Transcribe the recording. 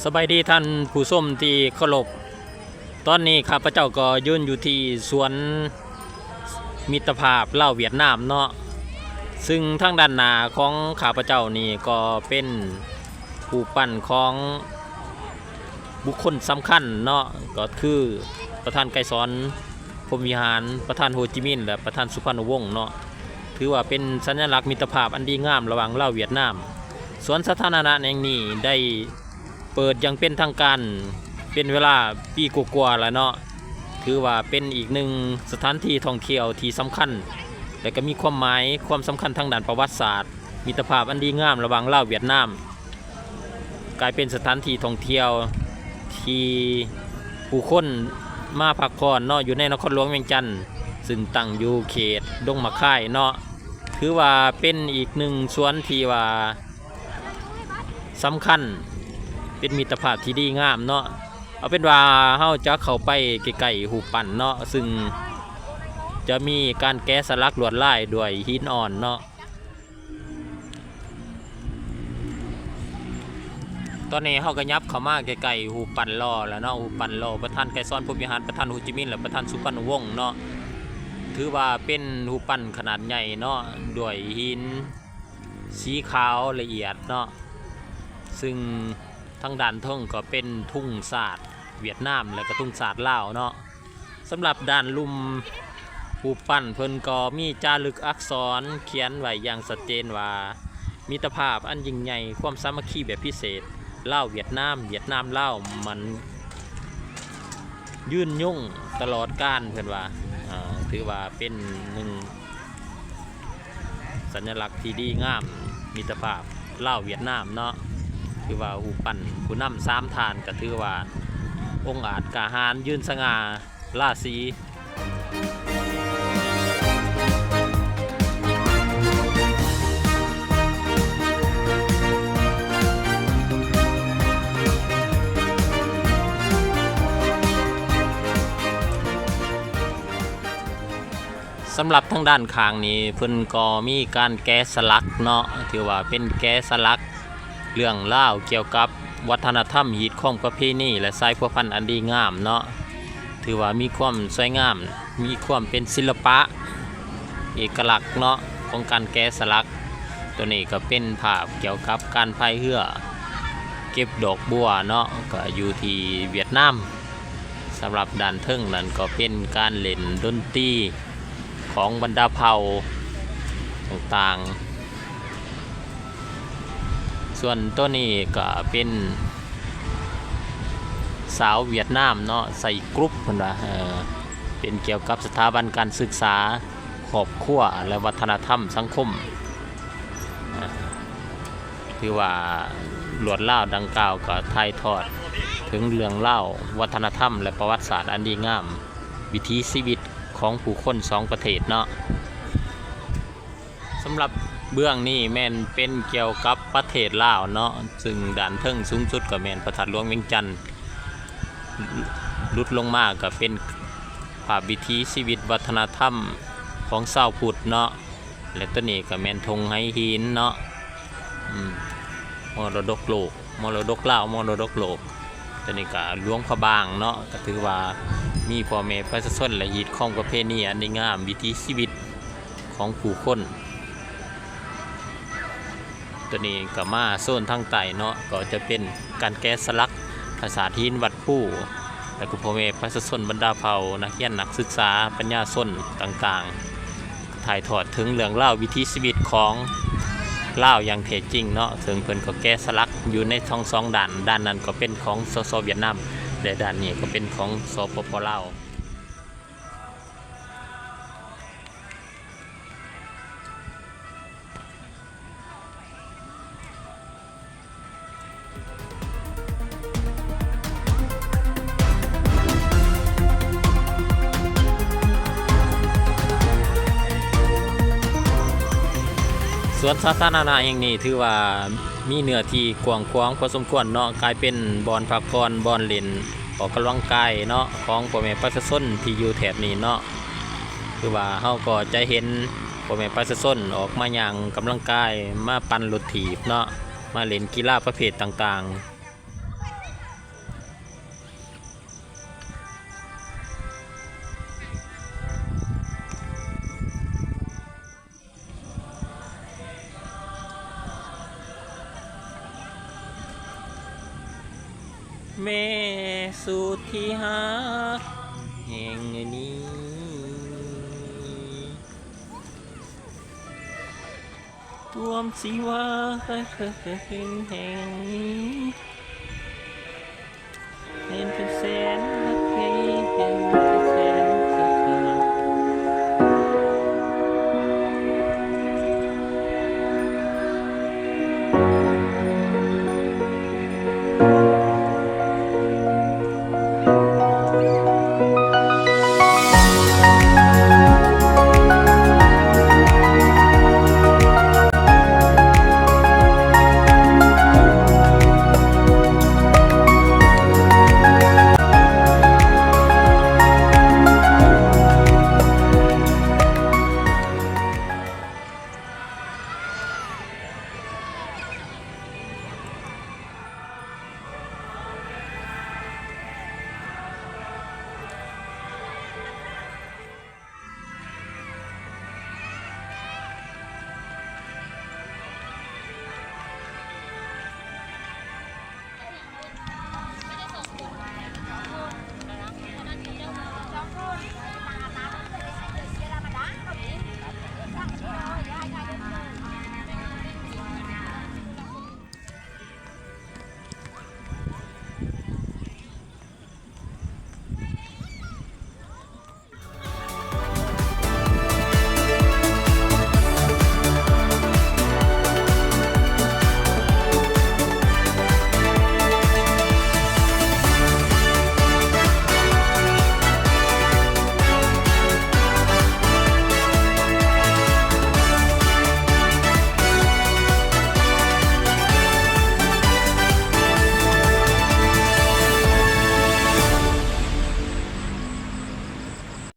ສະບາຍດີທ່ານຜູ້ຊົມທີ່ເຄົາລົບ, ຕອນນີ້ຂ້າພະເຈົ້າກໍຢືນຢູ່ທີ່ສວນມິດຕະພາບລາວຫວຽດນາມເນາະ, ຊຶ່ງທາງດ້ານໜ້າຂອງຂ້າພະເຈົ້ານີ້ກໍເປັນຮູບປັ້ນຂອງບຸກຄົນສຳຄັນເນາະ, ກໍຄືປະທານໄກສອນ ພົມວິຫານ, ປະທານໂຮຈິມິນ ແລະ ປະທານສຸພານຸວົງເນາະ, ຖືວ່າເປັນສັນຍະລັກມິດຕະພາບອັນດີງາມລະຫວ່າງລາວຫວຽດນາມ. ສວນສາທາລະນະແຫ່ງນີ້ໄດ້ເປີດຢ່າງເປັນທາງການເປັນເວລາປີກວ່າໆແລ້ວເນາະ, ຖືວ່າເປັນອີກໜຶ່ງສະຖານທີ່ທ່ອງທ່ຽວທີ່ສຳຄັນ ແລະ ກໍມີຄວາມໝາຍຄວາມສຳຄັນທາງດ້ານປະຫວັດສາດ ມິດຕະພາບອັນດີງາມລະຫວ່າງລາວຫວຽດນາມ ກາຍເປັນສະຖານທີ່ທ່ອງທ່ຽວທີ່ຜູ້ຄົນມາພັກຜ່ອນເນາະ ຢູ່ໃນນະຄອນຫຼວງວຽງຈັນ, ຊຶ່ງຕັ້ງຢູ່ເຂດດົງໝາກຄາຍເນາະ, ຖືວ່າເປັນອີກໜຶ່ງສວນທີ່ວ່າສຳຄັນ, ເປັນມິດຕະພາບທີ່ດີງາມເນາະ. ເອົາເປັນວ່າເຮົາຈະເຂົ້າໄປໃກ້ໆຮູບປັ້ນເນາະ, ຊຶ່ງຈະມີການແກະສະຫຼັກລວດລາຍດ້ວຍຫີນອ່ອນເນາະ. ຕອນນີ້ເຮົາກໍຫຍັບເຂົ້າມາໃກ້ໆຮູບປັ້ນຫຼໍ່ແລ້ວເນາະ, ຮູບປັ້ນຫຼໍ່ປະທານໄກສອນ ພົມວິຫານ, ປະທານໂຮຈິມິນ ແລະ ປະທານສຸພານຸວົງເນາະ, ຖືວ່າເປັນຮູບປັ້ນຂະໜາດໃຫຍ່ເນາະ ດ້ວຍຫີນສີຂາວລະອຽດເນາະ, ຊຶ່ງທາງດ້ານເທິງກໍເປັນທຸງຊາດຫວຽດນາມ ແລະ ກໍທຸງຊາດລາວເນາະ. ສຳລັບດ້ານລຸ່ມຮູບປັ້ນເພິ່ນກໍມີຈາລຶກອັກສອນຂຽນໄວ້ຢ່າງຊັດເຈນວ່າ ມິດຕະພາບອັນຍິ່ງໃຫຍ່, ຄວາມສາມັກຄີແບບພິເສດ ລາວ-ຫວຽດນາມ, ຫວຽດນາມ-ລາວ ມັນຍືນຍົງຕະຫຼອດການ, ເພິ່ນວ່າ ເອີ ຖືວ່າເປັນໜຶ່ງ ສັນຍະລັກທີ່ດີງາມ ມິດຕະພາບລາວຫວຽດນາມເນາະ, ຖືວ່າຮູບປັ້ນຜູ້ນຳສາມທ່ານ ກໍຖືວ່າອົງອາດກ້າຫານ ຢືນສະຫງ່າລາສີ. ສຳລັບທາງດ້ານຂ້າງນີ້ ເພິ່ນກໍມີການແກະສະຫຼັກເນາະ, ຖືວ່າເປັນແກະສະຫຼັກເລື່ອງລາວກ່ຽວກັບວັດທະນະທຳ, ຮີດຄອງປະເພນີ ແລະ ສາຍພົວພັນອັນດີງາມເນາະ, ຖືວ່າມີຄວາມສວຍງາມ, ມີຄວາມເປັນສິລະປະເອກະລັກເນາະ ຂອງການແກະສະຫຼັກ. ໂຕນີ້ກໍເປັນພາບກ່ຽວກັບການພາຍເຮືອເກັບດອກບົວເນາະ, ກໍຢູ່ທີ່ຫວຽດນາມ. ສຳລັບດ້ານເທິງນັ້ນກໍເປັນການຫຼິ້ນດົນຕີຂອງບັນດາເຜົ່າຕ່າງໆ, ສ່ວນໂຕນີ້ກໍເປັນສາວຫວຽດນາມເນາະ ໃສ່ກຣຸບເພິ່ນວ່າ ເອີ ເປັນກ່ຽວກັບສະຖາບັນການສຶກສາ, ຄອບຄົວ ແລະ ວັດທະນະທຳສັງຄົມ. ຖືວ່າລວດລາວດັ່ງກ່າວກໍຖ່າຍທອດເຖິງເລື່ອງລາວວັດທະນະທຳ ແລະ ປະຫວັດສາດອັນດີງາມ, ວິຖີຊີວິດຂອງຜູ້ຄົນສອງປະເທດເນາະ. ສຳລັບເບື້ອງນີ້ແມ່ນເປັນກ່ຽວກັບປະເທດລາວເນາະ, ຊຶ່ງດ້ານເທິງສູງສຸດກໍແມ່ນພະທາດຫຼວງວຽງຈັນ, ຫຼຸດລົງມາກໍເປັນພາບວິຖີຊີວິດວັດທະນະທຳຂອງຊາວພຸດເນາະ. ແລະ ໂຕນີ້ກໍແມ່ນທົ່ງໄຫຫີນເນາະ, ອືມ ມໍລະດົກໂລກ, ມໍລະດົກລາວ, ມໍລະດົກໂລກ. ໂຕນີ້ກໍຫຼວງພະບາງເນາະ, ກໍຖືວ່າມີພໍ່ແມ່ປະຊາຊົນ ແລະ ຮີດຄອງປະເພນີອັນດີງາມ, ວິຖີຊີວິດຂອງຜູ້ຄົນ. ໂຕນີ້ກໍມາໂຊນທາງໃຕ້ເນາະ, ກໍຈະເປັນການແກະສະຫຼັກປາສາດຫີນວັດພູ ແລະ ກໍພໍ່ແມ່ປະຊາຊົນບັນດາເຜົ່າ, ນັກຮຽນ, ນັກສຶກສາ, ປັນຍາຊົນຕ່າງໆ ຖ່າຍທອດເຖິງເລື່ອງລາວວິຖີຊີວິດຂອງລາວຢ່າງແທ້ຈິງເນາະ, ເຊິ່ງເພິ່ນກໍແກະສະຫຼັກຢູ່ໃນທັງສອງດ້ານ, ດ້ານນັ້ນກໍເປັນຂອງ ສສ ຫວຽດນາມ ແລະ ດ້ານນີ້ກໍເປັນຂອງ ສປປ ລາວ. ສວນສາທາລະນະແຫ່ງນີ້ຖືວ່າມີເນື້ອທີ່ກວ້າງຂວາງພໍສົມຄວນເນາະ, ກາຍເປັນບ່ອນພັກຜ່ອນ, ບ່ອນຫຼິ້ນ, ອອກກຳລັງກາຍເນາະ ຂອງພໍ່ແມ່ປະຊາຊົນທີ່ຢູ່ແຖບນີ້ເນາະ. ຄືວ່າເຮົາກໍຈະເຫັນພໍ່ແມ່ປະຊາຊົນອອກມາຍ່າງກຳລັງກາຍ, ມາປັ່ນລົດຖີບເນາະ, ມາຫຼິ້ນກິລາປະເພດຕ່າງໆ. ແມ່ສຸດທີ່ຮັກແຫ່ງນີ້ ລວມຊິວ່າແຫ່ງນີ້ ເຫັນເປັນແສ